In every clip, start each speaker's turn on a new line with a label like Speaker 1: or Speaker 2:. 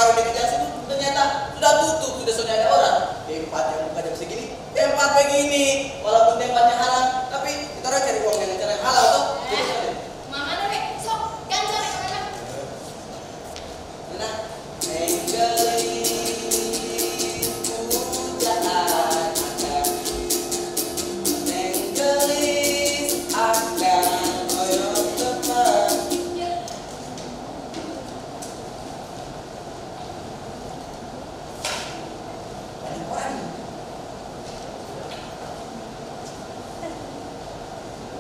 Speaker 1: warung dekat jalan situ, ternyata sudah tutup, sudah ada orang. Tempat yang buka jam segini, tempat begini. Walaupun tempatnya halal, tapi kita orang cari uang dengan cara yang halal toh.
Speaker 2: Mana rek? Sok, ganjar rek mana?
Speaker 1: Nah, neng gelis pujaan akan, neng gelis akan koyok teman. Banyak orang.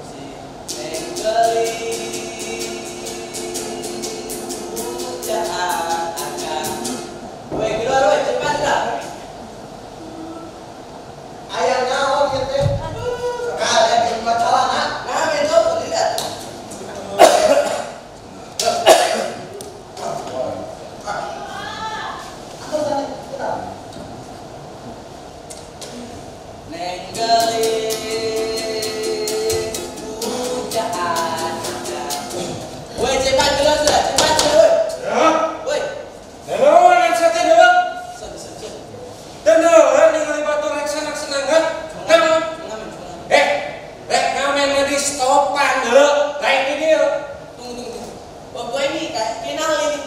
Speaker 1: Si neng gelis pujaan akan. Woi, keluar woi, cepat lah.
Speaker 3: Ayah naon ieu teh? Kalian di tempat calana.
Speaker 1: Nah, itu dilihat.
Speaker 3: Aku sana, kita.
Speaker 1: Neng gelis pujaan akan. Woi, cepat keluar sudah, cepat sudah woi.
Speaker 4: Ya.
Speaker 1: Woi,
Speaker 4: Naon saya teh deui?
Speaker 1: son son son.
Speaker 4: Teu naon ningali batur rek senang-senangan. Naon?
Speaker 1: Ngamen, ngamen.
Speaker 4: Eh, rek ngamen di stopan heuh, lain di dieu.
Speaker 1: Tunggu, tunggu, tunggu. Bobo ini kayak kenal ini.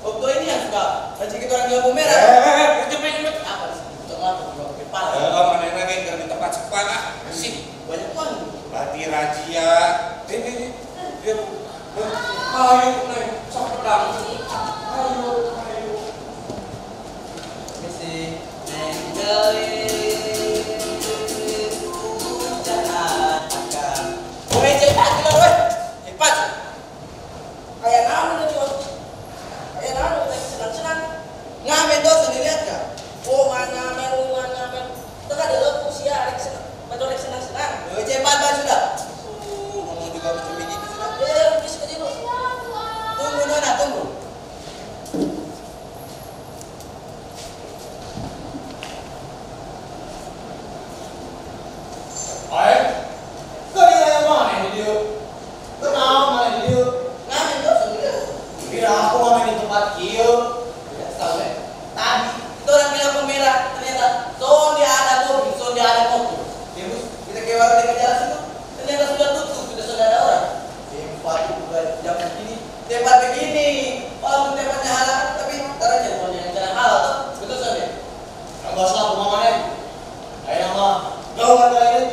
Speaker 1: Bobo ini yang suka rezeki kita orang di lampu merah.
Speaker 4: Eh, cepet cepet.
Speaker 1: Apa sih? Untuk apa? Gua pakai pala.
Speaker 4: Heeh, manehna ge keur di tempat sepa ah. Sip.
Speaker 1: Banyak uang.
Speaker 4: Berarti razia. Ini. Dia. Ayo, neng, sok pedang. Ayo, ayo.
Speaker 1: Misi neng gelis pujaan akan. Woi, cepat keluar woi. Cepat.
Speaker 5: Aya naon ieu teh? Aya naon teh senang-senang.
Speaker 1: Ngamen tuh sendiri lihat gak?
Speaker 5: Oh, ngamen, ngamen. Teu ka deuleu sia rek senang. Batur rek senang-senang.
Speaker 1: Woi, cepat bang sudah. Ngomong juga macam begitu sudah.
Speaker 5: Eh, geus ka dieu.
Speaker 1: Tunggu Nona, tunggu.
Speaker 3: Ayo. Kau aya mana di dieu? Kunaon mana di dieu?
Speaker 1: Ngamen tuh sendiri.
Speaker 3: Kira aku ngamen di tempat kieu.
Speaker 1: Tidak tahu ya. Tadi kita orang di lampu merah, ternyata son dia ada mobil, son dia ada motor. Terus kita ke warung dekat jalan situ, ternyata sudah tutup, sudah ada orang. Tempat buka jam segini, tempat begini. Walaupun tempatnya halal, tapi taruh cari uang yang cara halal tuh, betul son ya?
Speaker 3: Enggak usah aku mana. Ayo mah, jauh ada ini.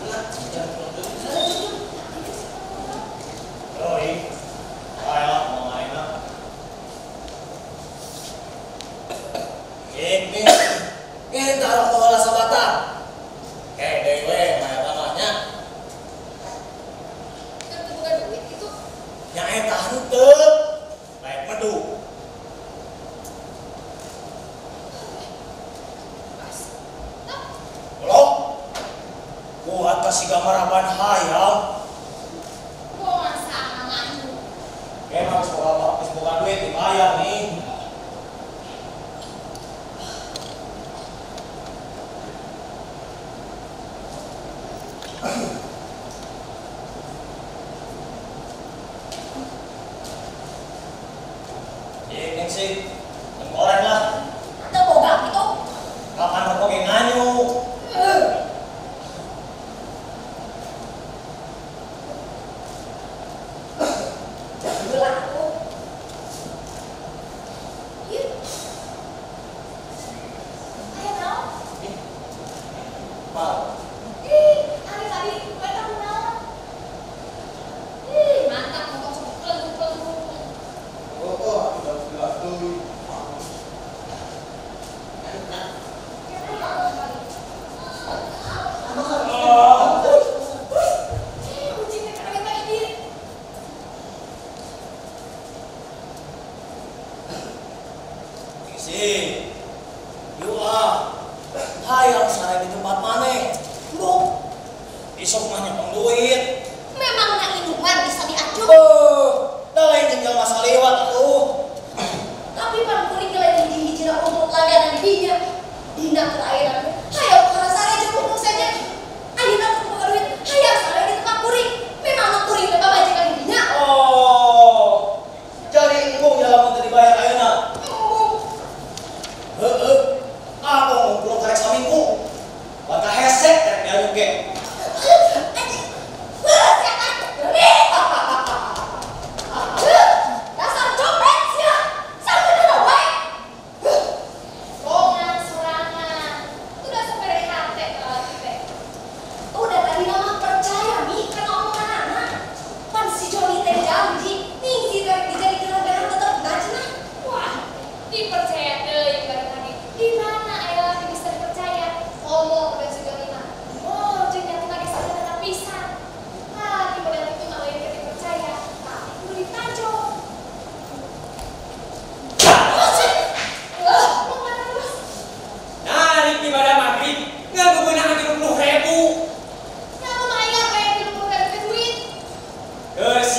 Speaker 1: Nah, jangan pulang dulu.
Speaker 3: Yoi. Ayo mau main lah. Ini ini taruh ke olah sabata. Kayak dewe, maya tanahnya.
Speaker 2: Kan teu boga duit gitu.
Speaker 3: Nya eta henteu. Baik medu.
Speaker 2: Pas. Tah,
Speaker 3: Loh. Buat kasih gambar hayam.
Speaker 2: puasa namanya.
Speaker 3: Emang geus boga duit dibayar nih. Ini sih, goreng lah.
Speaker 2: Teu boga gitu.
Speaker 3: Kapan rokok ge nganyuk.
Speaker 2: Geula aku. Ieu. Aya naon?
Speaker 3: Pak,
Speaker 2: Ih, ari tadi eta kunaon? Ih, mantap ngomong sok pleng-pleng.
Speaker 3: oh, udah tuh.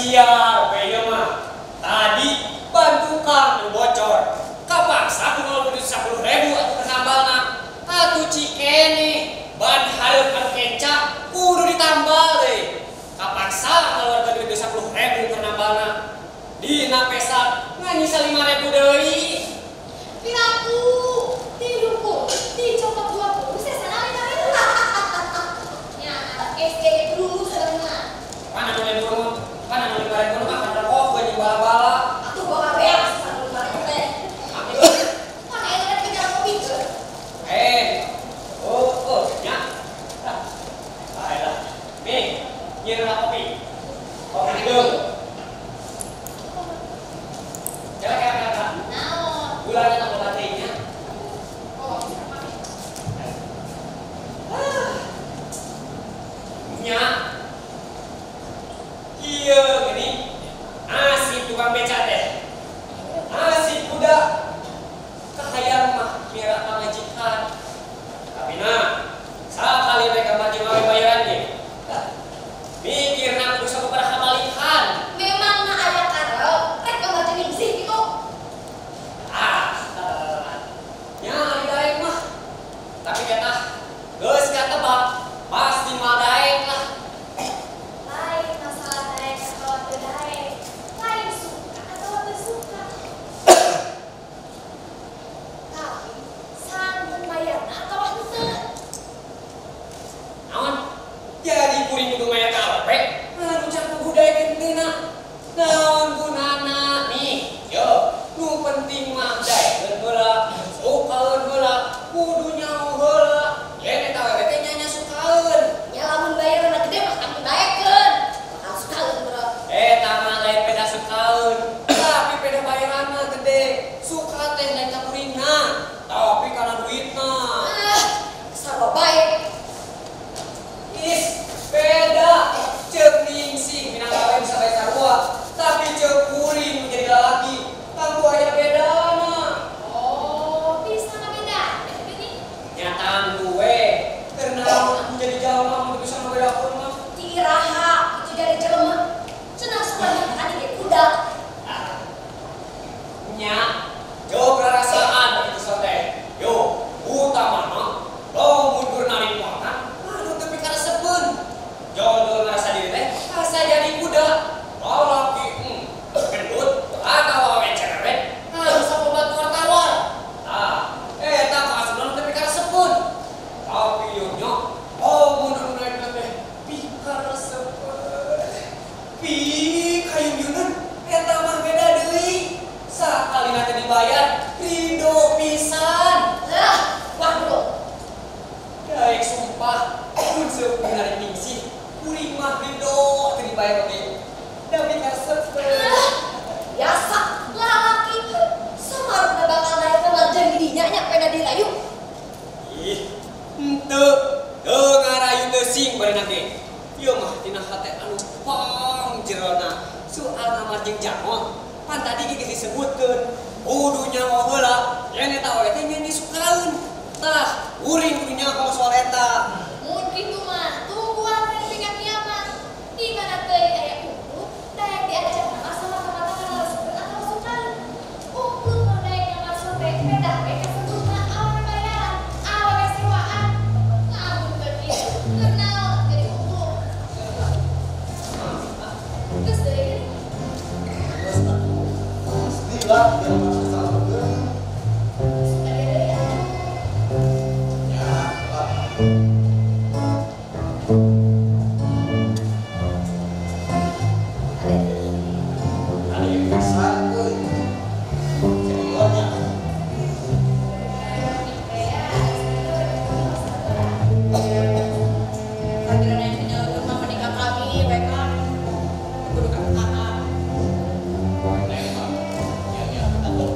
Speaker 4: Spesial we ieu mah. Tadi ban tukang nu bocor. Kapaksa ku ngaluarkeun duit 10.000 atuh keur nambalna. Atuh cikene ban hareup anu kenca kudu ditambal deui. Kapaksa ngaluarkeun duit 10.000 keur nambalna. Dina pesak ngan nyisa 5.000 deui.
Speaker 2: Piraku 30 dicopot 20 sesana 5.000. Nya SD dulu sebenarnya.
Speaker 4: Mana nu 5.000? Mana nu 5.000 mah kan rokok jeung bala-bala.
Speaker 2: Atuh bawa beak 5.000 teh. Mana eta rek kejar kopi teu?
Speaker 4: Oh, oh, nya. Tah. Bae lah. Nih, nyeuna kopi. Kopi hideung. Kela kela kela.
Speaker 2: Naon?
Speaker 4: Gulana tambah batenya.
Speaker 2: Oh,
Speaker 4: Nya. Ieu gini. Nasib tukang beca teh. Nasib kuda. Kahayang mah mira pamajikan. Tapi nah, sakali mereka maju gawe bayaran ge. Mikirna kudu sababaraha balikan.
Speaker 2: Memang na aya karep rek pamaju ningsih kitu.
Speaker 4: Ah, nya ari daek mah. Tapi eta geus katebak pasti mah daek lah.
Speaker 2: Lain masalah daek atau teu daek. Lain suka atau teu suka. Tapi sanggup mayarna atau henteu.
Speaker 4: Naon? Jadi kuring kudu mayar ka awewe, anu can kudu daekeun deuna. Naon gunana nih? Yo, nu penting mah daekeun heula, sukaeun heula, kudu nyaho heula. Yen eta awewe teh nya sukaeun.
Speaker 2: Nya lamun bayarna gede mah kamu daekeun. Bakal sukaeun bro.
Speaker 4: Eta mah lain beda sukaeun, tapi beda bayaranna gede. Suka teh lain ka kuringna, tapi kana duitna.
Speaker 2: Ah, sarua bae.
Speaker 4: Is beda ceuk ningsih minang gawe bisa bae sarua, tapi ceuk kuring menjadi lalaki tangtu aya bedana.
Speaker 2: Oh, bisa ngabeda. Gini,
Speaker 4: Nya tangtu we keur naon aku jadi jalma mun bisa ngabedakeun mah.
Speaker 2: Iraha itu jadi jelema. Cenah suka tadi ge kuda.
Speaker 4: Nya jauh rarasaan begitu sote. Yo, utamana lamun keur narik muatan anu teu pikaresepeun. Jodoh ngerasa diri teh asa jadi kuda. Lalaki gendut atau awewe cerewet harus sapobat tawar. Tah, eta kaasupna teu pikaresepeun. Tapi yo nya lamun anu naikna teh pikaresepeun. Pikayun-yuneun eta mah beda deui. Sakalina teh dibayar ridho pisan.
Speaker 2: Lah, wah dulu.
Speaker 4: Daek sumpah, mun seueur narik ningsih, kuring mah ridho teu dibayar oge. Da pikaresepeun.
Speaker 2: Biasa, lalaki samarupna bakal naik ke dinya nya pena dirayu.
Speaker 4: Ih, henteu, teu ngarayu teu sing barena ge. Ieu mah tina hate anu pang jerona. Soal kamar jeung jango, pan tadi ge geus disebutkeun. Kudu nyaho heula, yen eta awewe teh nya disukaeun. Tah, kuring kudu nyaho soal eta.
Speaker 2: Mun kitu mah tungguan nepi ka kiamat. Di mana teuing aya ukluk, daek diajak nama samata-mata kana resepeun atawa sukaeun. Ukluk mah daek nyamar sote, pedah we kasebutna awewe bayaran, awewe sewaan. Lamun begitu, keur naon jadi ukluk. Geus deui geuning.
Speaker 3: Pastilah dia mah salah.
Speaker 2: Suka dia deui atuh.
Speaker 3: Ya, lah.
Speaker 2: Ada
Speaker 3: Pisan euy. Seniornya.
Speaker 5: Akhirnya yang punya rumah menikah kami, mereka kudu kakak.
Speaker 3: Neng mah. Ya ya, atau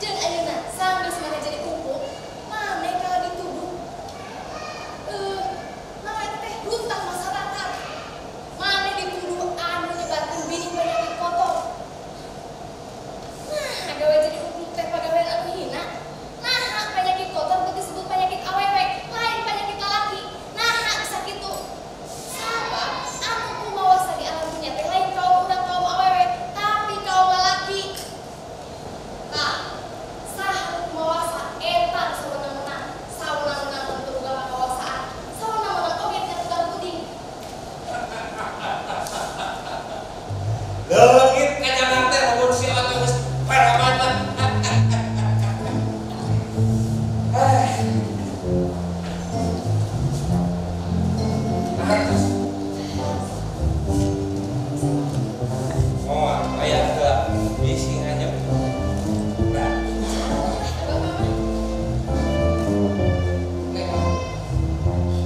Speaker 2: Jeung ayeuna sanggeus maneh jadi kumpul, maneh kalau dituduh naon eta teh runtah masyarakat. Maneh dituduh anu nyebarkeun binih penyakit kotor. Nah, gawe jadi umpluk teh pagawean anu hina. Nah, penyakit kotor teu disebut penyakit awewe, lain penyakit lalaki. Nah, bisa kitu. Sabab anu kumawasa di alam dunya teh lain kaum urang kaum awewe, tapi kaum lalaki. Tah, saha nu kumawasa eta nu sawenang-wenang, sawenang-wenang teu boga kawasaan, sawenang-wenang oge tina tukang puding.
Speaker 4: Leungit kajangan teh lamun si Ot geus paraman mah. Oh, aya heula bisi nganyep. Nah,
Speaker 2: Bapak mah,
Speaker 4: nih.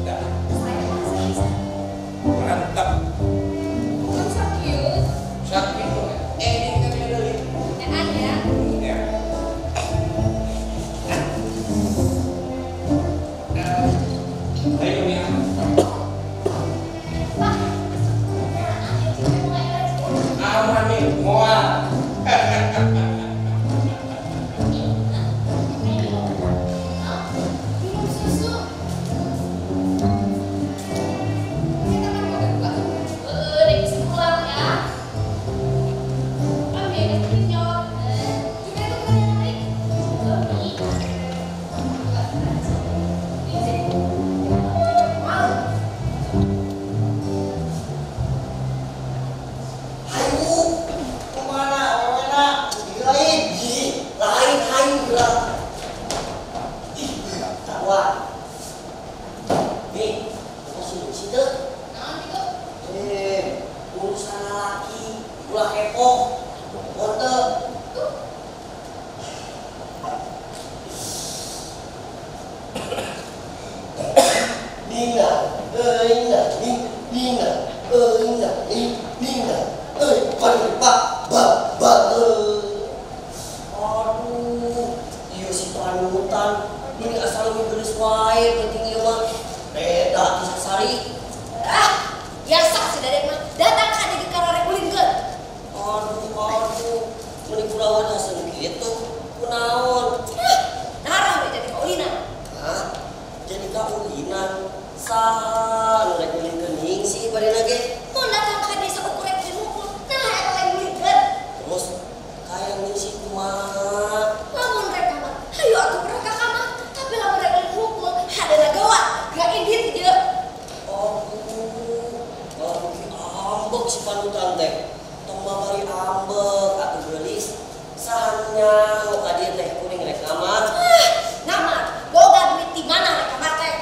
Speaker 4: Dah,
Speaker 2: saya mah saya bisa.
Speaker 4: mantap.
Speaker 2: Bukan sakieu.
Speaker 4: Sakit eh ini kan deui.
Speaker 2: Enak ya.
Speaker 4: Ya. Ayo ya.
Speaker 2: Pak, nah, ayo kita mulai lagi.
Speaker 4: Aman nih, moal.
Speaker 2: Minum susu. Kita kan udah buka. Dek bisa pulang ya. Ambil kenyot. Juga itu bukan yang naik. Wow.
Speaker 5: Hayu, kemana awena? Lain, lain hayu lah. Ih, tawa. Nih, aku sih situ.
Speaker 2: Naon gitu?
Speaker 5: Eh, urusan laki, ulah kepo. Kote.
Speaker 2: Tuh.
Speaker 5: Nina, eh, ning, nina, eh, ning, nina, eh, pak, ba, ba, eh. Aduh, iya si panutan, ini asal lebih gelis wae, penting ieu mah. Beda kisah sari.
Speaker 2: Ah, biasa si Dadek mah. Datang ka dieu kararek ulinkeun.
Speaker 5: Aduh, aduh, meni kulawan haseun kitu, kunaon?
Speaker 2: Ah, narah we jadi kaulinan.
Speaker 5: Hah? Jadi kaulinan, saha nu rek ulinkeun ningsih badena ge?
Speaker 2: Mun datang ka dieu saukur rek mukul, nah eta lain ulinkeun.
Speaker 5: Terus kaya ningsih kumaha?
Speaker 2: Lamun rek kamar, hayu atuh urang ka kamar. Tapi lamun rek ulin mukul, hadana gawat, gak indit dieu.
Speaker 5: Aduh, malah ambek si panutan teh. Tong mamari ambek atuh geulis. Saha nu nyaho ka dieu teh kuring rek kamar.
Speaker 2: Ah, ngamar, boga duit di mana rek kamar teh?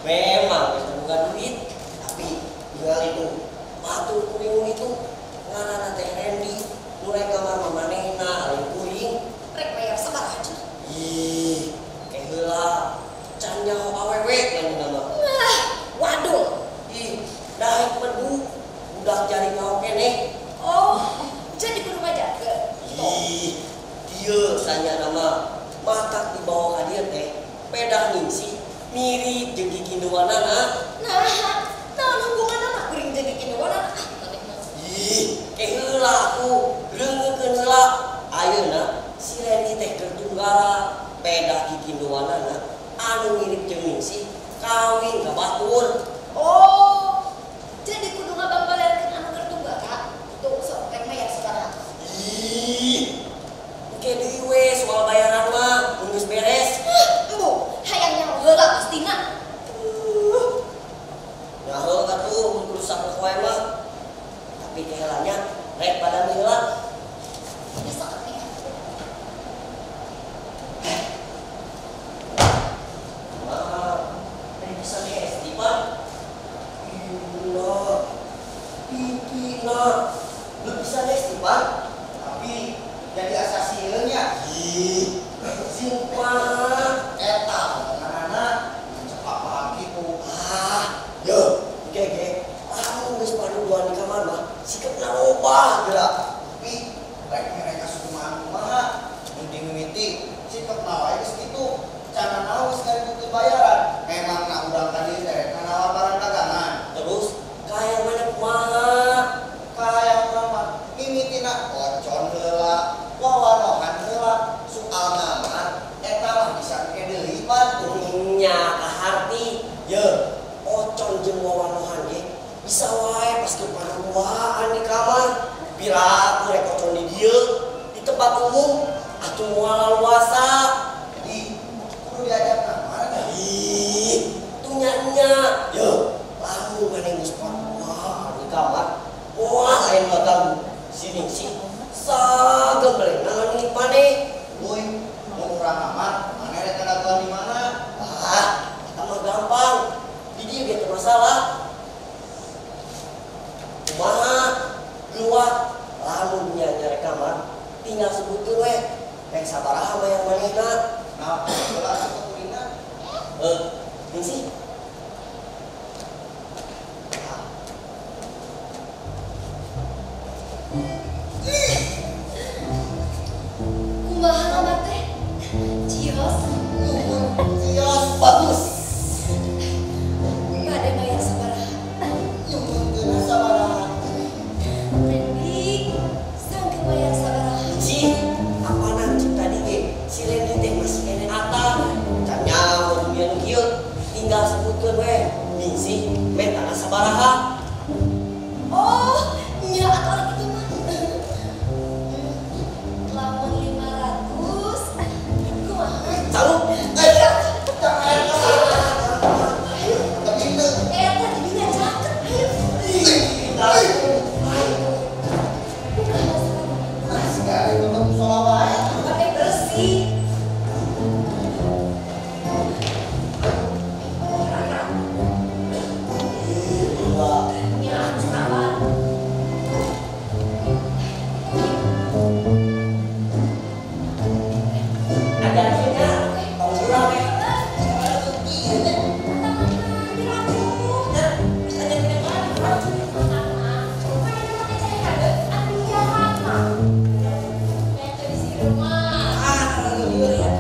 Speaker 5: Memang geus boga duit, tapi tinggal itu batur kuring itu ngaranna teh Randy, nu rek kamar mah manehna lain kuring.
Speaker 2: Rek bayar sabaraha cenah?
Speaker 5: Ih, ke heula can nyaho awewe manehna mah.
Speaker 2: Ah, waduh.
Speaker 5: Ih, daek medu budak jari nyaho keneh.
Speaker 2: Oh, jadi kudu ngajarkeun.
Speaker 5: Ih, dieu sanyana mah matak dibawa ka dieu teh pedah ningsih mirip jeung kikinduanana.
Speaker 2: Nah, naon hubunganna mah kuring jeung kikinduanana? Ah, maneh mah.
Speaker 5: Ih, ke heula aku leungeukeun heula. Ayeuna si Reni teh keur tunggara pedah kikinduanana anu mirip jeung ningsih kawin ka batur.
Speaker 2: Oh, jadi kudu ngabangbalerkeun anu keur tunggara. Tuh, sok rek mayar sabaraha?
Speaker 5: Ih, engke deui we soal bayaran mah mun geus beres.
Speaker 2: Ah, embu, hayang nyaho heula pastina.
Speaker 5: Nyaho atuh mun kudu sapoe mah. Tapi kehelanya rek pada heula.
Speaker 2: Ya sok atuh.
Speaker 5: Maaf, dari bisa SD pak. Iya, pipina, lu bisa SD pak.
Speaker 1: Tapi jadi asa sieun nya.
Speaker 5: Ih, sumpah.
Speaker 1: Eta omonganana cepat paham kitu.
Speaker 5: Ah, yo, gege. Lamun geus paduduan di kamar mah, sikapna robah geura.
Speaker 1: Tapi rek mereka sukumahan kumaha? Mun
Speaker 5: tempat umum atuh moal laluasa.
Speaker 1: Jadi kudu diajak ka mana?
Speaker 5: Ih, tunya-nya. Yo, lamun maneh geus wah di kamar. Wah, lain bakal si Ningsih sagembleng nangan maneh.
Speaker 1: Woi, mun urang kamar, maneh rek ngadaguan di mana?
Speaker 5: Ah, eta mah gampang. Di dieu ge teu masalah. Kumaha geuwat lamun nya nyarek kamar tinggal sebutkeun we rek sabaraha bayar manehna.
Speaker 1: Nah, heula atuh kuringna.
Speaker 5: Heuh, Ningsih.
Speaker 2: Kumaha kamar teh? Cios.
Speaker 1: Cios
Speaker 5: bagus.
Speaker 2: Bade bayar sabaraha?
Speaker 1: Nyuhunkeun sabaraha?
Speaker 2: Randy, sangkeun bayar sabaraha?
Speaker 5: Cih, apanan cik tadi ge si Randy teh masih keneh atang. Can nyaho dunia nu kieu, tinggal sebutkeun we. Ningsih mentana sabaraha?
Speaker 2: Oh, nya atuh ari kitu mah. Lamun 500, kumaha?
Speaker 5: Sanggup.
Speaker 2: Eta didinya caket, ayo. Pakai bersih. Nya sabar.
Speaker 5: Ajarkeun nya, tong surah we. Ah, lieur ya.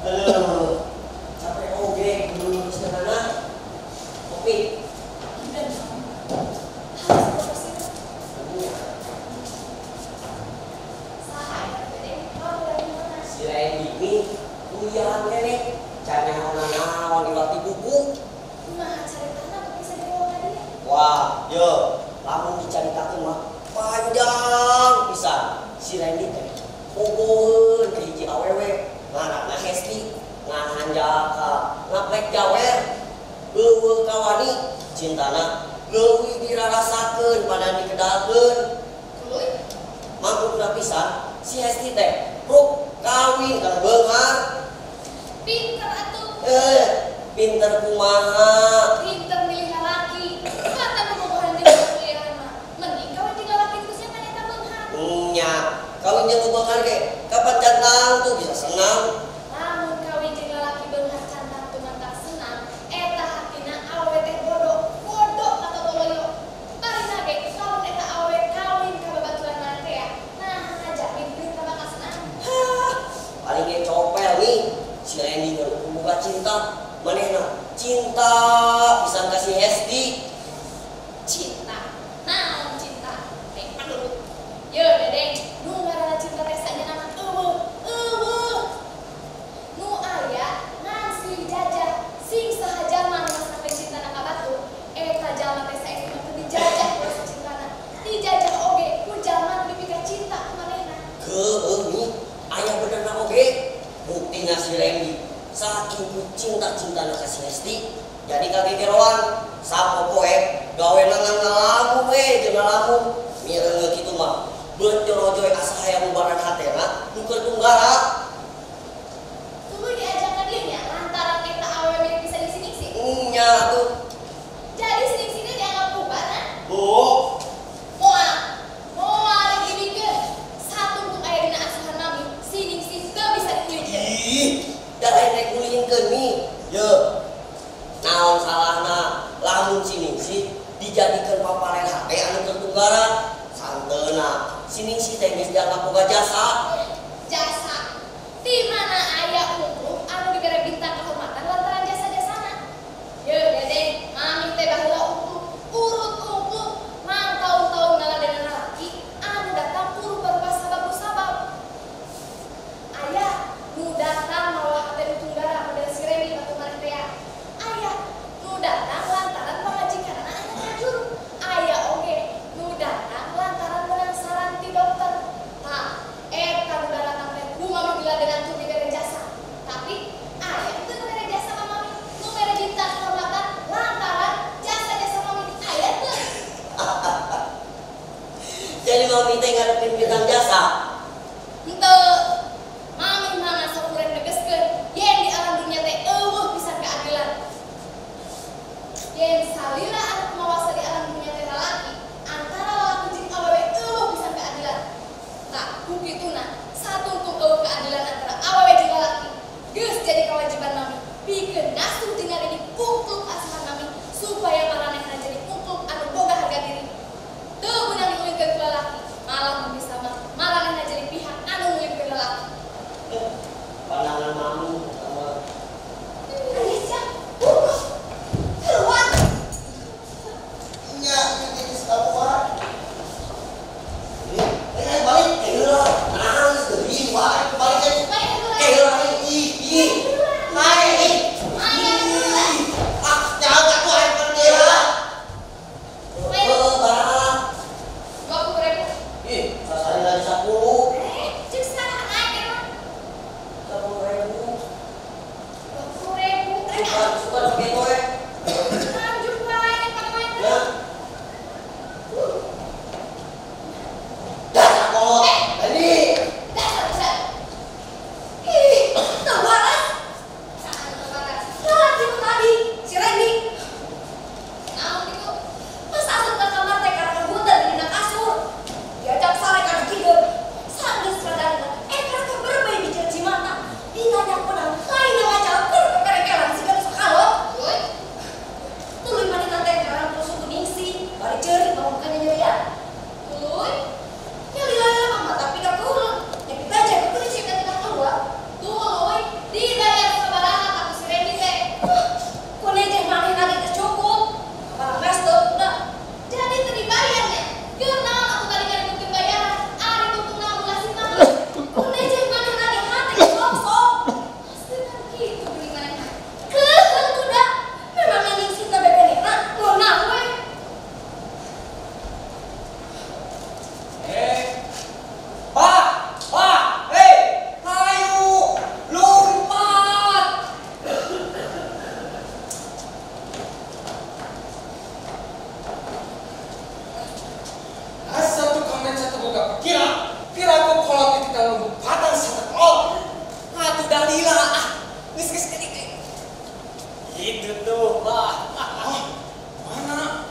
Speaker 5: Aduh, capek oge kudu lulus kopi. Si Randy ini kuliahan keneh, can nyaho nanaon liwat di buku. Wah, yo, lamun dicaritakeun mah panjang pisan. Si Randy teh bogoheun ka hiji awewe ngaranna Hesti, ngahanjaka, ngaplek jawer, eueuh kawani, cintana leuwih dirarasakeun pada dikedalkeun. Mangkukna pisan si Hesti teh pruk kawin kana beunghar.
Speaker 2: Pinter atuh.
Speaker 5: Pinter kumaha?
Speaker 2: Pinter milih lalaki. Kata bobogohan jeung kuliahan mah. Mending kawin jeung lalaki nu sia eta beunghar.
Speaker 5: Nya, kawin jeung nu beunghar ge kapan cantang tuh bisa senang.
Speaker 2: Lamun kawin jeung lalaki beunghar cantang tuh mantap senang, eta hatina awewe teh bodoh, bodoh atau toloyo. Tarina ge lamun eta awewe kawin ka babaturan teh ya, nah ngajamin duit bakal senang.
Speaker 5: Hah, paling ge copel nih si Randy ngeruku boga cinta, manehna cinta pisan ka si Hesti.
Speaker 2: Cinta, naon cinta? Teh panurut. Ye dedeng, nu ngaranna cinta teh sanyana mah eueuh, eueuh. Nu aya ngan silih jajah, sing saha jalma nu sampe cintana ka batur, eta jalma teh saestuna teu dijajah ku rasa cintana. Dijajah oge ku jalma nu dipika cinta ku manehna.
Speaker 5: Keueuh nih, aya benerna oge. Buktina si Randy saking ku cinta-cintana ka si Hesti, jadi kagegeroan sapopoe gawe ngan ngalamun we jeung ngalamun. Mireungeut kitu mah beut jorojoy asa hayang mubaran hatena nu keur tunggara.
Speaker 2: Tuluy diajak ka dieu nya lantaran eta awewe mirip pisan jeung si Ningsih.
Speaker 5: Nya atuh.
Speaker 2: Jadi si Ningsih teh dianggap bubaran.
Speaker 5: Oh,
Speaker 2: Moal, moal rek dibikeun. Satungtung aya dina asuhan mami, si Ningsih teu bisa diulihkeun.
Speaker 5: Ih, da lain rek ngulihkeun mi. Ye. Naon Lamun si Ningsih dijadikeun paparen hate anu keur tunggara. Santeuna si Ningsih teh geus dianggap boga jasa.
Speaker 2: Jasa. Di mana aya umum anu dibere bintang kehormatan lantaran jasa-jasana. Yeuh Dede, mami teh baheula umum, urut umum, mang taun-taun ngaladenan lalaki anu datang kudu barupa sabab sabab. Aya nu datang mawa hate nu tunggara model si Reni batu maneh teh. Aya nu datang lantaran pamajikanana anu kajur. Aya oge nu datang lantaran menang saran ti dokter. Tah, eta nu datang teh ku mami diladenan tuh dibere jasa. Tapi aya teu nu mere jasa ka mami, nu mere bintang kehormatan lantaran jasa-jasa mami aya teu.
Speaker 5: Jadi mami teh ngarepin bintang jasa.
Speaker 2: Henteu. Mami mah sok kurang negeskeun yen di alam dunia teh eueuh pisan keadilan. Yen salila anu kumawasa di alam dunia teh lalaki, antara lalaki jeung awewe eueuh pisan keadilan. Tah, ku kituna satungtung eueuh keadilan antara awewe jeung lalaki. Geus jadi kewajiban mami pikeun nasuh jeung ngadidik kungkluk asuhan mami supaya maranehna jadi kungkluk anu boga harga diri. Teu meunang diulingkeun ku lalaki, malah mun bisa mah maranehna jadi pihak anu ngulingkeun lalaki.
Speaker 5: Pandangan mami sama
Speaker 2: Aisyah, bunuh, keluar.
Speaker 1: Nya, ini keluar.
Speaker 5: Ini balik, heula, nangis deui, balik, balik, heula, ih, ih, naik, ah, jangan aku air bendera. Barang.
Speaker 2: 20.000.
Speaker 5: Ih, rasanya lagi 10.
Speaker 2: Cek salah naik emang.
Speaker 5: 10.000.
Speaker 2: 20.000.
Speaker 5: Suka begitu we.
Speaker 2: Lanjut wae kana main.
Speaker 5: Ya. Dasar kolot. Ini.
Speaker 2: Dasar bisa. Ih, teu waras. Saha teu waras?
Speaker 6: Lalaki nu tadi, si Randy.
Speaker 2: Naon kitu?
Speaker 6: Pas asup ka kamar teh karena kebutan dina kasur. Diajak sare kana kieu. Sanggeus sadar, karena berbei bijil cimata. Ditanya kunaon, lain ngajawabkeun peperekelan siga nu sakalot.
Speaker 2: Uy,
Speaker 6: Tuluy manehna teh karena terus ku Ningsih, bari ceurik ngomong nyerian.
Speaker 2: tuluy.
Speaker 6: Ya lila-lila mah tapi ka turun. Ya kita aja kudu cek ka keluar.
Speaker 2: Tuluy dibayar sabaraha ka ku si Randy teh.
Speaker 6: Ku nejeh manehna ge geus cukup. Barang resto udah.
Speaker 2: Jadi teu dibayarnya. Keur naon atuh tadi ngaributkeun bayaran? Ari tungtungna ulah si mami.
Speaker 6: Ku nejeh manehna ge hate geus sok-sok.
Speaker 2: Pasti kan kitu geuning manehna.
Speaker 6: Keuheul kuda. Memang Ningsih teh bebenehna ngeunah we.
Speaker 4: Pak, Pak, hei, hayu, lompat.
Speaker 3: Asa tukang meca boga pikiran, piraku kolot itu kita lompatan satu kolot.
Speaker 4: Atuh dalila, ah, geus geus kedik. Gitu tuh, Pak.
Speaker 3: Ah, mana?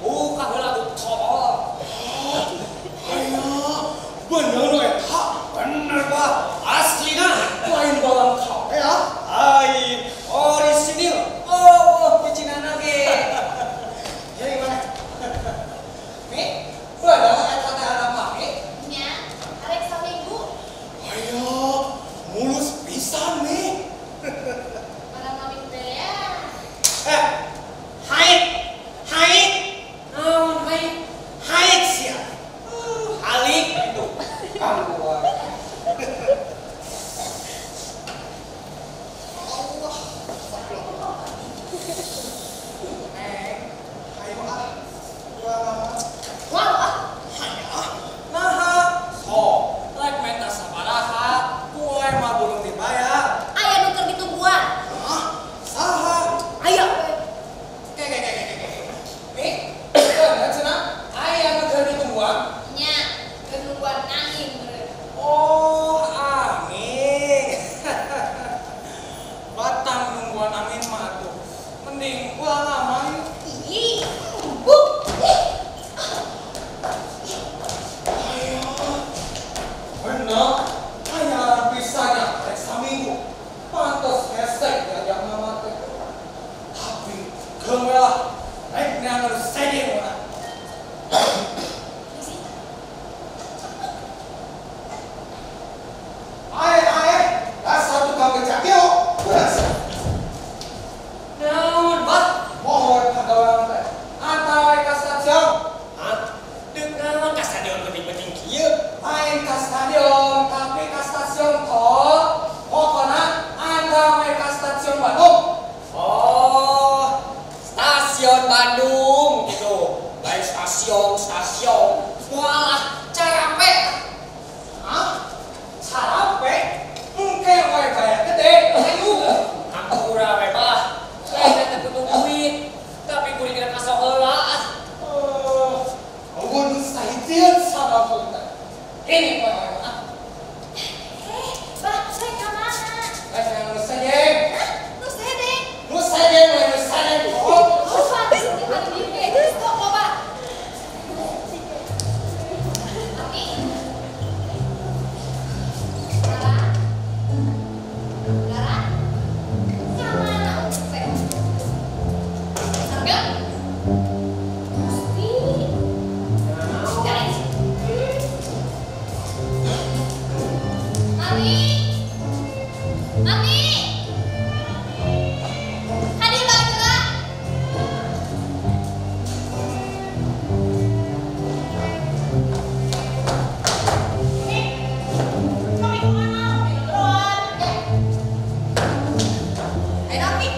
Speaker 4: Buka heula tuh tolol.
Speaker 3: Ayo, bener nu eta.
Speaker 4: Bener, Pak. Aslina.
Speaker 3: Lain barang kawe ya.
Speaker 4: Ai, orisinil. Oh, picinana ge.
Speaker 3: Ya gimana? Mi, bener eta teh anak mami.
Speaker 2: Nya, arek saminggu.
Speaker 3: Ayo, mulus pisan nih.
Speaker 2: Barang mami teh ya.
Speaker 3: Haik, haik,
Speaker 4: Naon, haik?
Speaker 3: haik sia.
Speaker 4: Halik gitu.
Speaker 3: Keluar. Allah, Neng, ayo ah, gua mama.
Speaker 6: Wah, ah.
Speaker 3: Hayo ah, naha,
Speaker 4: Sok, rek meta sabaraha,
Speaker 3: kue mah belum dibayar.
Speaker 6: Aya nu keur ditungguan.
Speaker 3: Hah, saha?
Speaker 6: Aya we.
Speaker 3: Ke, ke, ke, ke, ke, ke. Nih, bener cenah, aya nu keur ditungguan.
Speaker 2: Nya, keur nungguan angin meureun.
Speaker 3: Oh, angin. Batang nungguan angin mah tuh. Mending gua ngaman.
Speaker 6: Ih, embuk. Ih,
Speaker 3: Ayo. Bener, aya pisahnya rek saminggu. Pantes hesek diajak mama teh. Tapi Keung we lah. Rek neangan nu seje mah. Ae ae, dasar tukang becak yo.
Speaker 4: Naon, Bah?
Speaker 3: Mohon pagawean teh. Antar ka stasiun.
Speaker 4: Hah? Deuk naon ka stadion penting-penting kieu?
Speaker 3: Lain ka stadion, tapi ka stasiun tol. Pokona antar we ka stasiun Bandung.
Speaker 4: Oh, stasiun Bandung gitu. Lain stasiun, stasiun. Walah, carape.
Speaker 3: Hah? Carape? Engke we bayar gede. Ayo.
Speaker 4: Hampura we, Bah. Lain teh butuh duit, tapi kuring kira kasok heula.
Speaker 3: Awan sahijieun sama teh. Ini poe ah.
Speaker 2: Bah, rek ka mana?
Speaker 3: Rek nu sejeng.
Speaker 2: Hah? Nu sejeng?
Speaker 3: Nu sejeng we nu sejeng.
Speaker 2: Oh, pantes di hari ieu ge geus tok loba. Ami. Dara. Dara. Ka mana untuk teh? Harga? Gusti. Guys. Mami. Mami. Hadir balik geura.
Speaker 1: Kami kemana? Ngobrol.
Speaker 6: Ayo Nami.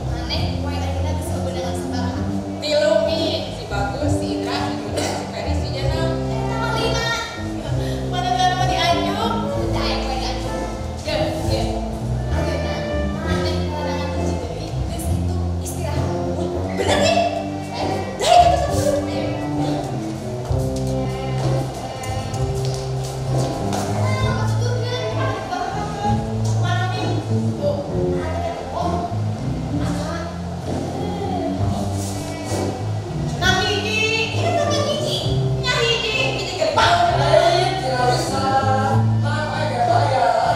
Speaker 2: Maneh poe ayeuna geus beunangan sabaraha?
Speaker 7: Tilu Mi, si Bagus, si Indra, si Juna, si Ferry, si Jana.
Speaker 2: Eta mah lima.
Speaker 7: Mana nama dianjuk?
Speaker 2: Daek we dianjuk.
Speaker 7: Ya, ya.
Speaker 2: Ayeuna maneh keunangan hiji deui geus kitu istirahat. Bener nih? Daek atuh saburu. Ayo. Ah, tuturkeun
Speaker 7: Mana Mi? Tuh.
Speaker 2: Oh. Ah.
Speaker 7: Nah hiji.
Speaker 2: Eta kan hiji.
Speaker 7: Nya hiji, hiji gerbang.
Speaker 3: Lain tidak bisa. Tang aja bayar.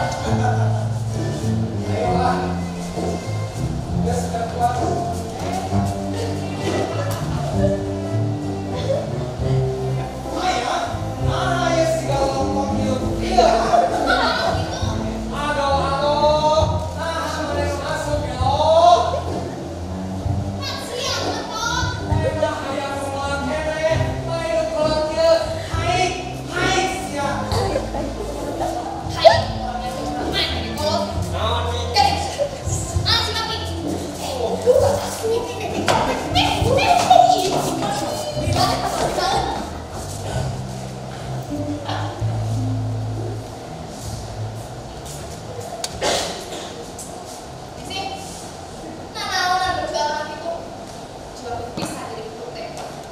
Speaker 3: Ayo lah. Geus kuat. Aya, nah aya siga lompong ieu. Iya.
Speaker 2: Gitu.
Speaker 3: Aduh, aduh. Nah, mana masuk yo.
Speaker 2: Kan sia ngetot.
Speaker 3: Eta hayang pulang keneh, lain kolot ieu. Haik, haik sia.
Speaker 2: Hai, orangnya teh main lagi kolot.
Speaker 4: Naon, Mi?
Speaker 2: Geuning. Ah, si Maki.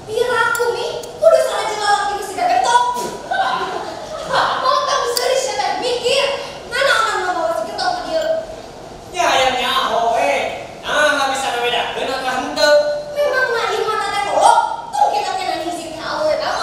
Speaker 2: Piraku Mi, kudu salah jeung lalaki nu siga gentok. Potong seuri sia teh mikir, nanaonan mamawa si gentok ka dieu.
Speaker 4: Nya hayang nyaho we. Nah, bisa ngabedakeun atawa henteu.
Speaker 6: Memang mah ieu mata teh kolot, tong kita teh nani sih teh awewe banget.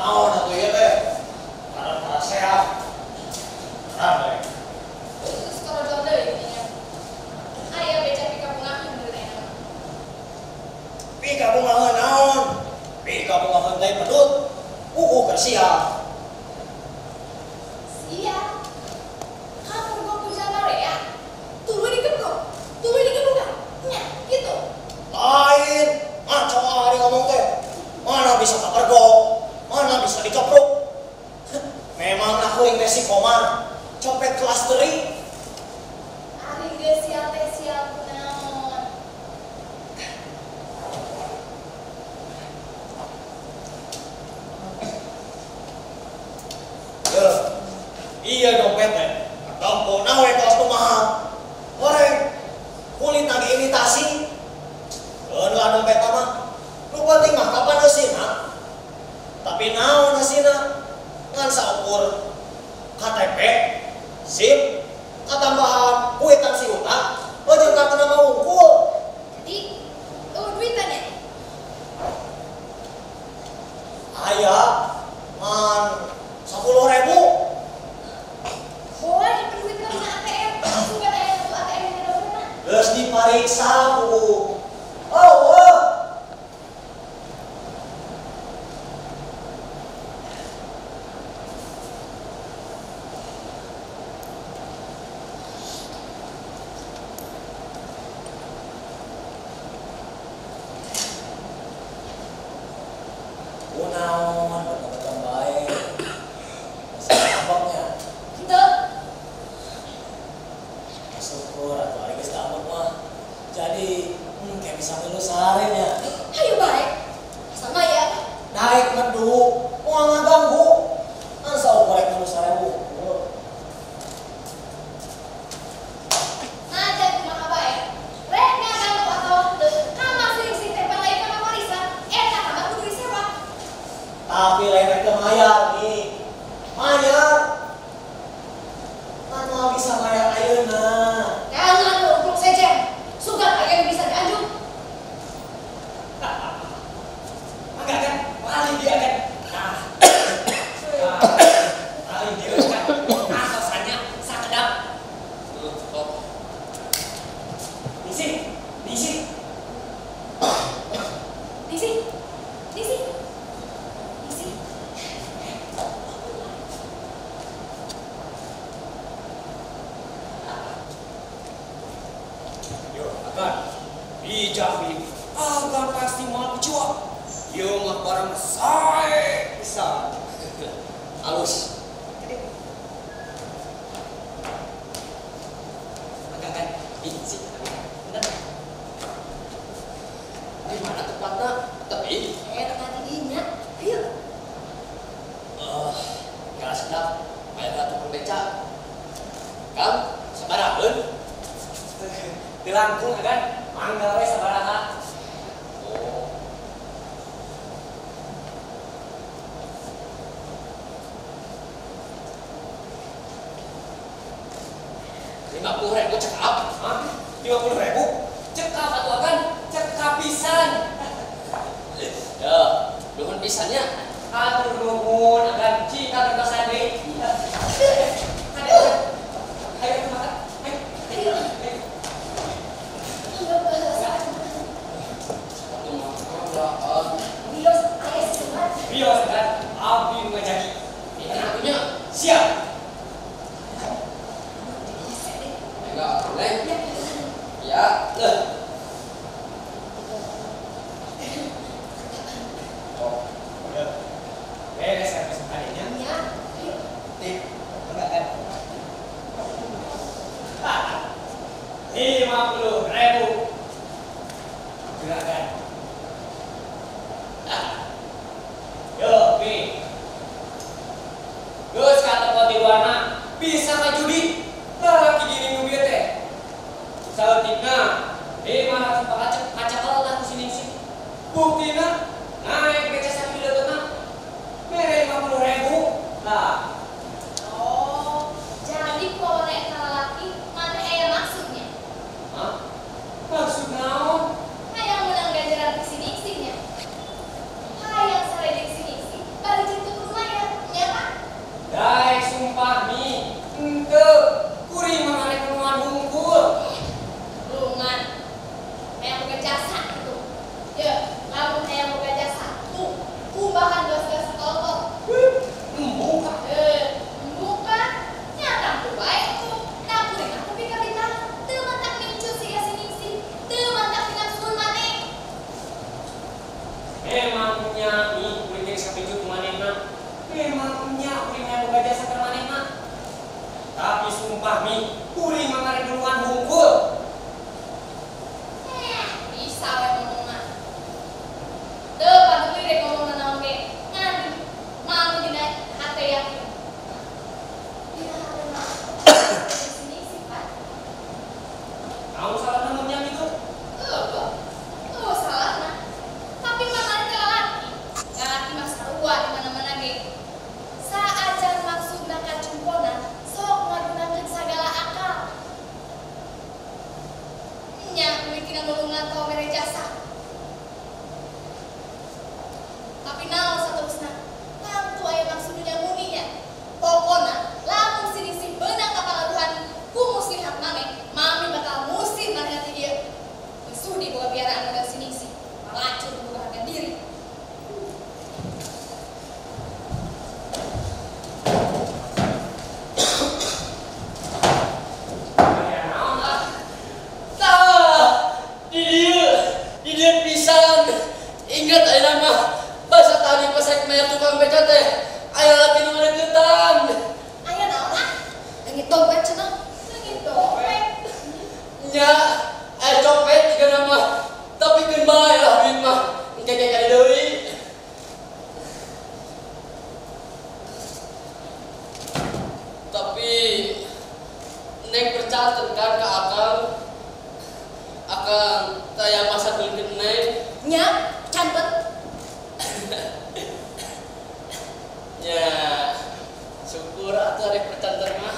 Speaker 8: Naon atuh ieu teh? Karena sehat. Rame.
Speaker 2: Terus kalau jual deui geuningan. Aya beca pikabungaheun bener aya.
Speaker 8: Pikabungaheun naon? Pikabungaheun teh pedut. Uku keur siap.
Speaker 2: Siap. Kamu gua puja marea. Tuluy digebruk. Tuluy digebukan. Nya, gitu.
Speaker 8: Lain, ngaco ari ngomong teh. Mana bisa kapergok, mana bisa dikepruk. Memang aku teh si Komar, copet kelas teri.
Speaker 2: Ari geus sial teh sial kunaon.
Speaker 8: Yeuh, iya dompet teh. Tempona we kelas nu mahal. Goreng, kulit lagi imitasi. Keun lah dompet mah. Nu penting mah kapan eusina. Tapi naon eusina? Ngan saukur KTP, SIM, katambahan kuitansi utang, jeung kartu nama wungkul.
Speaker 2: Jadi, eueuh duitan ya?
Speaker 8: Aya, ngan 10.000.
Speaker 2: Boa nyimpen duit dina ATM, sugan aya satu ATM dina dompetna.
Speaker 8: Geus dipariksa ku. Oh, oh. Kunaon betul-betul baik. Masih abangnya.
Speaker 2: Henteu.
Speaker 8: Syukur atuh ari geus damuk mah. Jadi kayak bisa ngeluh seharinya.
Speaker 2: Hayu bae. Sama ya.
Speaker 8: Naik medu, moal ngaganggu. Ngan saukur rek ngeluh 1.000.
Speaker 2: Ngajar kumaha bae. Rek ngaganggu atawa henteu, kamar sing teh lain kamar warisan, eta kamar kudu disewa.
Speaker 8: Tapi lain rek teu mayar nih. Mayar. Kan moal bisa mayar ayeuna.
Speaker 2: Jangan lu ubruk sejen. Sugan aya nu bisa dianjuk.
Speaker 4: Agak kan, paling dia kan. Nah, paling dia kan. Asosannya sakedap. Nisi, nisi.
Speaker 2: Nisi. Nisi. Nisi.
Speaker 4: Yo, akan dijamin akan pasti mau kecewa. Yo mah barang sae pisan.
Speaker 5: Alus.
Speaker 4: Agak kan, isi.
Speaker 5: Bener. Di mana tempatnya? Tapi
Speaker 2: Tengah didinya. Ayo.
Speaker 5: Nggak sedap. Kayak tukang beca. Kang, sabaraheun.
Speaker 4: Teu langkung agan, mangga we sabaraha.
Speaker 5: Oh. Rp50.000 cekap.
Speaker 4: Hah? 50.000? Cekap atuh agan, cekap pisan.
Speaker 5: Ya, nuhun pisannya.
Speaker 4: Atur nuhun agan, cika gentosan deui. Ayo makan. Ayo.
Speaker 2: Ayo. Bios aya sesuatu.
Speaker 4: Bios kan, abdi nu ngajagi.
Speaker 5: Ini atunya.
Speaker 4: Siap.
Speaker 5: Enggak, Neng. Ya, leh.
Speaker 4: Oh. Ya. Beres servis adanya.
Speaker 2: Ya. Ayo.
Speaker 4: Tip, enggak kan? 50.000. Gerakan. Yo, pi. Geus kata di warna bisa ngajudi. Lalaki gini nu bieu teh. Saeutikna 500 pakacek kacakel tah ku si Ningsih. Buktina naik beca sakieu mere 50.000. Lah.
Speaker 2: Oh, jadi ku eta lalaki maneh aya maksudnya.
Speaker 4: Hah? Maksud naon?
Speaker 2: Hayang menang ganjaran ti si Ningsih nya. Hayang sare jeung si Ningsih bari jeung
Speaker 4: Memangnya kuring hayang boga jasa ka maneh mah. Tapi sumpah mi, kuring mah ngareduluan hungkul.
Speaker 2: Bisa we ngomong mah. Teu paduli rek ngomong naon ge. Ngan mami dina hate yakin. Dina hate mah. Sini sifat.
Speaker 4: Naon salahna mun nya kitu?
Speaker 2: Oh, salahna. Tapi mah teh lalaki. Lalaki mah sarua di mana-mana ge. Saacan maksudna kacumpona sok ngagunakeun sagala akal. Nya mimitina nulungan tau mere jasa. Tapi naon saterusna? Tangtu aya maksud nu nyamuni nya. Pokona lamun si Ningsih beunang ka palabuhan ku muslihat maneh, mami bakal musir maneh ti dieu. Teu sudi boga piaraan model si Ningsih. Malacur boga harga diri.
Speaker 4: Aya naon ah?
Speaker 1: Tah, di dieu pisan. Ingat ayeuna mah basa tadi pas rek mayar tukang beca teh aya laki nu ngadeukeutan.
Speaker 2: Aya naon ah? Leungit dompet cenah. Leungit dompet.
Speaker 1: Nya, aya copet tiga nama. Tapi keun bae lah duit mah. Engke ge kali deui. Tapi neng percaten kan ka akang. Akang taya masa keun neng.
Speaker 6: Nya, cantet.
Speaker 1: Nya, syukur atuh arek percanten mah.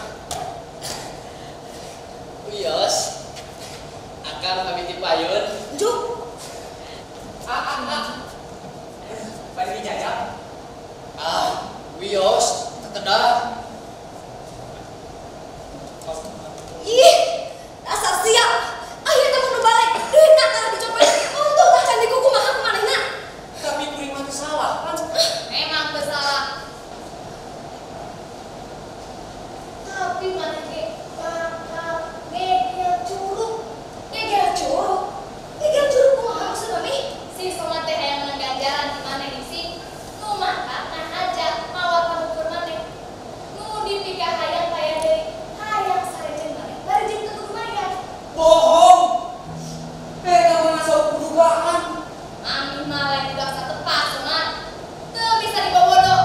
Speaker 1: Wios. Akang pamit ti payun.
Speaker 6: Juk.
Speaker 4: Ah ah ah. Bari dijajah.
Speaker 1: Ah, wios, tekedah.
Speaker 6: Ih, dasar siap. Akhirnya teh mun balik, duitna kalah dicopet. Untung tah can dikukumaha ku manehna.
Speaker 4: Tapi kuring mah teu salah kan?
Speaker 2: Memang teu salah. Tapi maneh ge bakal ngegel curug.
Speaker 6: Ngegel curug. Ngegel curug kumaha maksud mami?
Speaker 2: Si Somad teh hayang menang ganjaran di maneh Ningsih. Nu mangkat ngahaja mawa panukur maneh. Nu dipikahayang kaya deui, hayang sarejen maneh bari jeung teu lumayan.
Speaker 3: Bohong. Eta mah masuk dugaan.
Speaker 2: Mami mah lain budak satepas Somad. Teu bisa dibobodo.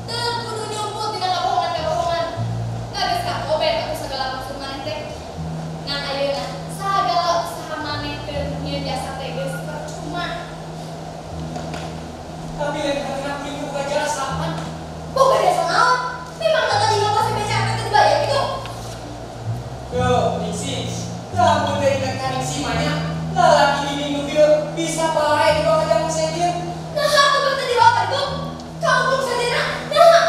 Speaker 2: Teu kudu nyumput dina kabohongan-kabohongan. Da geus kakobet atuh sagala maksud maneh teh. Ngan ayeuna sagala usaha maneh keur nyieun jasa teh geus percuma.
Speaker 4: Tapi lain hatina kuring boga jasa kan?
Speaker 6: Boga jasa naon? Memang tadi ngapa si beca teh dibayar gitu?
Speaker 4: Yo, Ningsih. Lamun teh ingat ka Ningsih mah nya, lalaki di minggu dieu bisa bae dibawa ka jamu sedir.
Speaker 6: Nah, atuh teh dibawa ka ditu. Kampung sadena. Nah,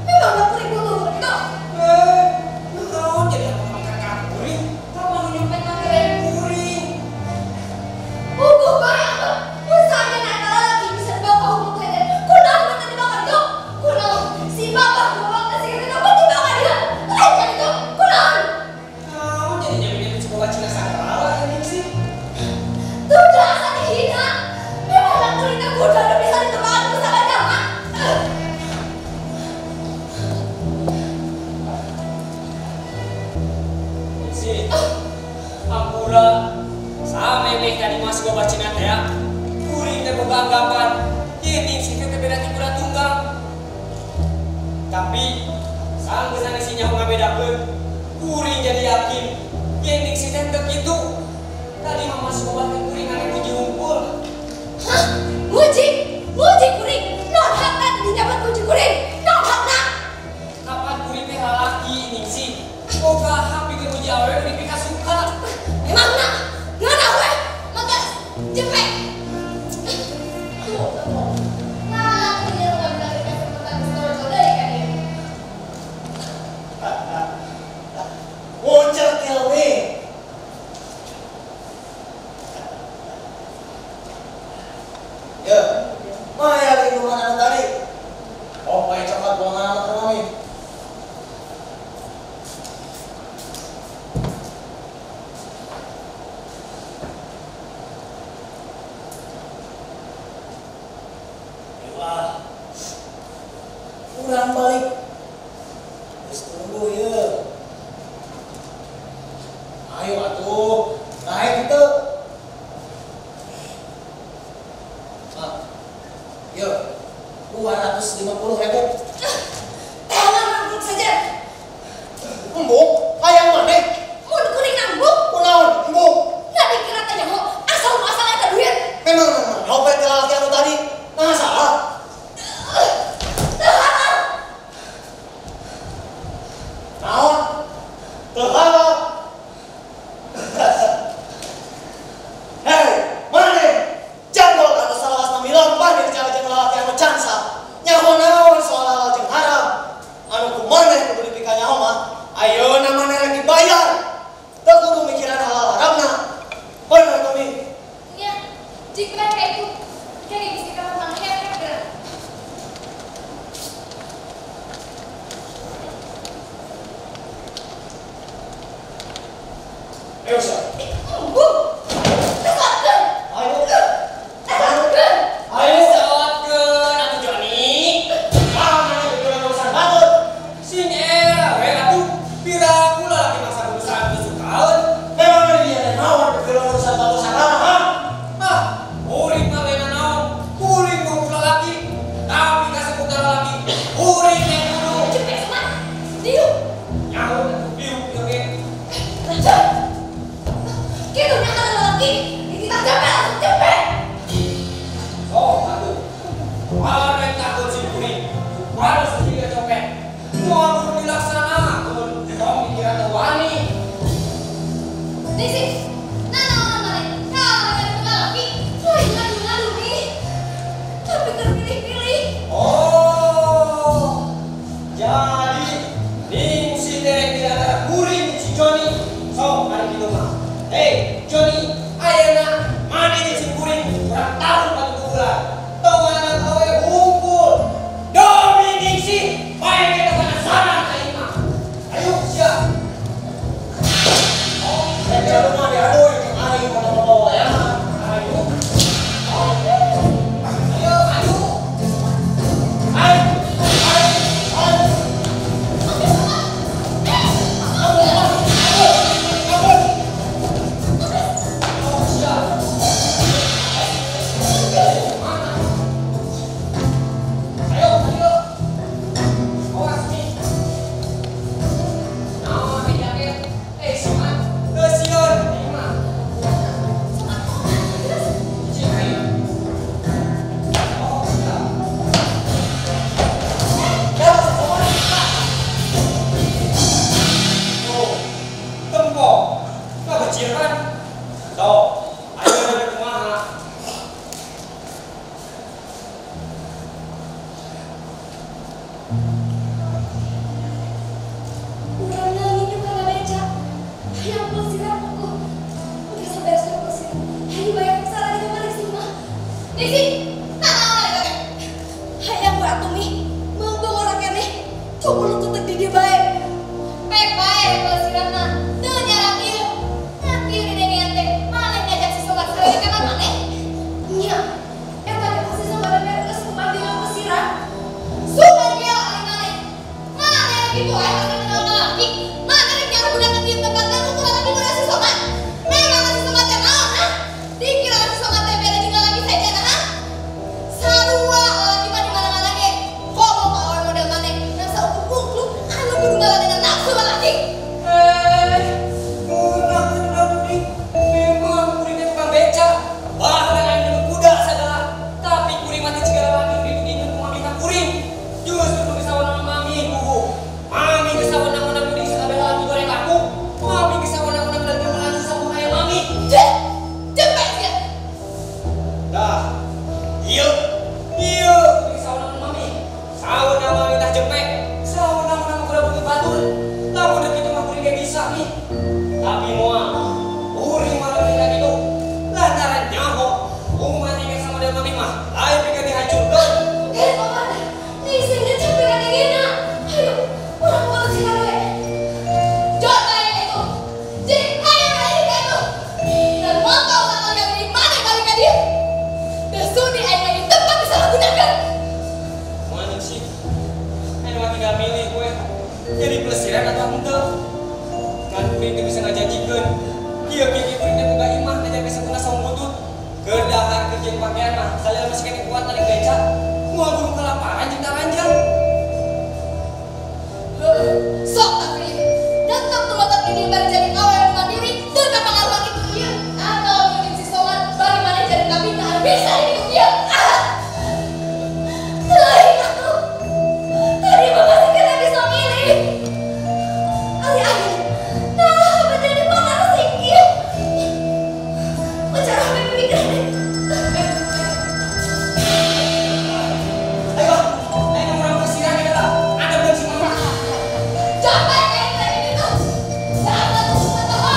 Speaker 6: memang da kuring butuh gitu.
Speaker 4: Eh, naon jadi aku makan ka kuring? Kapan nu nyumpet mah teh lain kuring.
Speaker 6: Hukum bae atuh. Usahanya na eta lalaki bisa dibawa ka hukum sedir. Kunaon teh dibawa ka ditu? Kunaon si bapak bawa ka si kitu teh dibawa ka dieu? Lain ka ditu. Kunaon?
Speaker 4: Naon jadi nyampe boga Cina sakrala ya Ningsih.
Speaker 6: Tuh asa dihina. Memang da kuring teh kudu nu bisa ditebakan ku sagala.
Speaker 4: Ningsih, ampura. Samemeh tadi mas boga Cina teh ya. Kuring teh boga anggapan ye Ningsih teh beda ti kuda tunggang. Tapi sanggeus Ningsih nyaho ngabedakeun, kuring jadi yakin ye Ningsih teh teu kitu. Tadi mah mas boga teh kuring ane puji hungkul.
Speaker 6: Hah? Muji? Muji kuring? Non hakna teh dinyabat muji kuring? Non hakna?
Speaker 4: Kapan kuring teh lalaki Ningsih? Boga hak pikeun muji awewe nu dipikasuka.
Speaker 6: Memangna? Ngeunah we? Maka jepek.
Speaker 2: Tuh, temu. Lalaki nya nu ngabedakeun kesempatan geus torojo deui ka dieu.
Speaker 8: Muncul mi. Ya, maya lingkungan anu tadi. Oh, pakai coklat buangan anu ke mami. Wah, kurang balik. Geus tunggu ieu. Ayo atuh, naik kitu. Ah. Yuk, 250.000.
Speaker 6: Tangan nambuk saja.
Speaker 8: Embuk, hayang maneh?
Speaker 6: Mun kuring nambuk.
Speaker 8: Kunaon embuk?
Speaker 6: Nggak dikira teh nyaho, asal muasal eta duit.
Speaker 8: Memang dompet ke lalaki anu tadi. Nah salah.
Speaker 6: Teu halal.
Speaker 8: Naon? Teu halal. Hei, maneh? Janggol anu salawasna milampah di jeung lalaki anu cansa. Nyaho naon soal halal jeung haram. Anu ku maneh kudu dipikanyaho mah. Ayeuna maneh rek dibayar. Teu kudu mikiran halal haramna. Bener tuh Mi?
Speaker 2: Nya, jika kayak itu, kayak bisa kamu manghep gerak.
Speaker 8: Ayo, Sa.
Speaker 6: Embuk. Tersatkeun.
Speaker 8: Ayo.
Speaker 6: Tersatkeun.
Speaker 4: Ayo sawatkeun atuh Joni.
Speaker 8: Ah, maneh pikiran urusan batur.
Speaker 4: Sing era we atuh piraku lalaki masa urusan disukaeun.
Speaker 8: Memang dia teh naon pikiran urusan batur sagala, ha?
Speaker 4: Ah, urip mah lain naon. Kuring ngurus lalaki, tapi kaseputar lalaki. Kuring yang kudu.
Speaker 2: Cepet semat. Diuk.
Speaker 4: Nyaho atuh diuk ieu ge.
Speaker 6: Kitu nya kana lalaki, dititah cepet langsung cepet.
Speaker 4: Sok atuh. Arek takut si kuring. Harus siga copet. Moal kudu dilaksanakeun. Tong dikira teu wani.
Speaker 2: Ningsih, nanaonan maneh? Kalah dengan lalaki. Lain ngadu-ngadu nih.
Speaker 6: Tapi terpilih-pilih.
Speaker 4: Oh, jadi Ningsih teh di antara kuring si Joni. Sok mari kitu mah. Hei Joni, ayeuna maneh jeung si kuring urang taruh batu bulan. Tong anak awe hungkul. Demi Ningsih, bae kita kana saran aing mah. Ayo sia. Oh,
Speaker 8: Rek jalu mah diadu jeung aing motor-motor wayangan.
Speaker 4: ayo. Oh, ayo, ayo. Ayo, ayo, ayo. Ampun. Oh, siap. Mana? Ayo, ayo. Awas nih. Nah, ini jaket. Somat. Sieun. Ini mah.
Speaker 2: Somat kok.
Speaker 4: Cing, ayo. Oh, siap.
Speaker 8: Ya, somat.
Speaker 4: Tuh, tempo. Nggak kecil kan? Tuh, ayo dari kumaha.
Speaker 2: Urang nangin juga nggak beca. Hayang pelesiran aku. Udah sampai pelesiran. Hayu bayar kesalahan di kamar sih mah. Ningsih, nanaonan eta teh?
Speaker 6: Hayang we atuh Mi, meungbong urang keneh. Kumaha kutek di dieu bae.
Speaker 2: Pek bae pelesiran mah. Teu nyarak ieu. Tapi udah dengean teh, maneh ngajak si sobat sawewe ka maneh.
Speaker 6: Nya, eta teh pasti sobat beres pembandingan pelesiran.
Speaker 2: Sugan gelo ari maneh. Maneh lagi poe makan kenal lalaki. Maneh rek nyaru budak di tempat teh ukur lalaki muda si sobat. Memang si sobat teh naon hah? Dikira si sobat teh beda jeung lalaki sajana hah? Sarua lalaki mah di mana-mana ge. Komo ka awewe model maneh ngan saukur ungkluk anu kudu ngaladenan nafsu lalaki.
Speaker 4: Gunakeun atuh Memang kuring teh tukang beca. Bahkan aing nu kuda sagala. Tapi kuring mah teh jiga lalaki didugikeun ku mami ka kuring. Justru nu sawana mami buhu. Mami geus sawana-wana kuring sakabeh lalaki goreng laku. Mami geus sawana-wana lagi lalaki sakumaha aya mami.
Speaker 2: Cek, cepet sia.
Speaker 4: Dah. Ieu, ieu kuring sawana mami. Sawana mami tah jepek. Sawana mah kuda bunyi batur. tinggal milih gue. Jadi pelesiran atau henteu. Ngan kuring teu bisa ngajajikeun. Kieu kieu kuring teh boga imah ngajak kesepuna saung butut. Keur dahar keur jeung pakaian mah salila masih keneh kuat tarik beca. Moal buru kelaparan jeung taranjang.
Speaker 2: Heuh, sok tapi tetep tumatak ini bari jadi awewe nu mandiri, teu kapangaruhan kitu ieu. Atau mungkin si Soman bari maneh jadi kabina bisa hidup ieu. Ah. Teuing atuh. Tadi mah masih kena bisa milih. Ari-ari. Nah, menjadi mana sih kieu? Bicara pikiran.
Speaker 4: Ayo, ayo urang pelesiran ya lah. Ada belum si mama?
Speaker 2: Capek kayak ini tuh. Jangan tuh ketawa.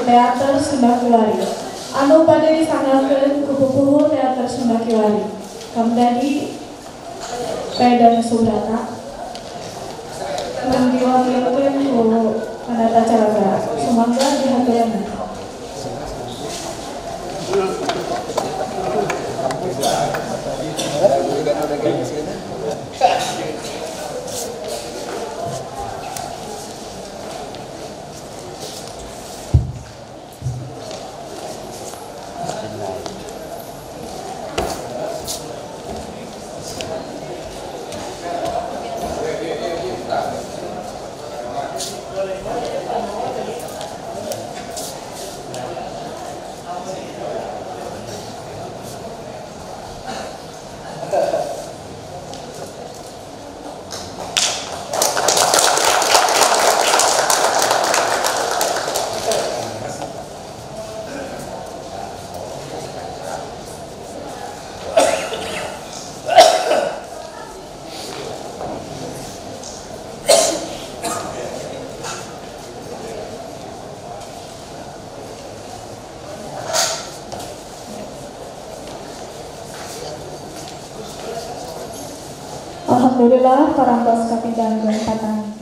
Speaker 9: Teater Sunda Kiwari anu bade disanggakeun ku pupuhu Teater Sunda Kiwari. Kamdadi Pedan Subrata mun diwakilkeun ku Panata Calaga. Sumangga dihaturanan. Alhamdulillah parantos kapindhang patang.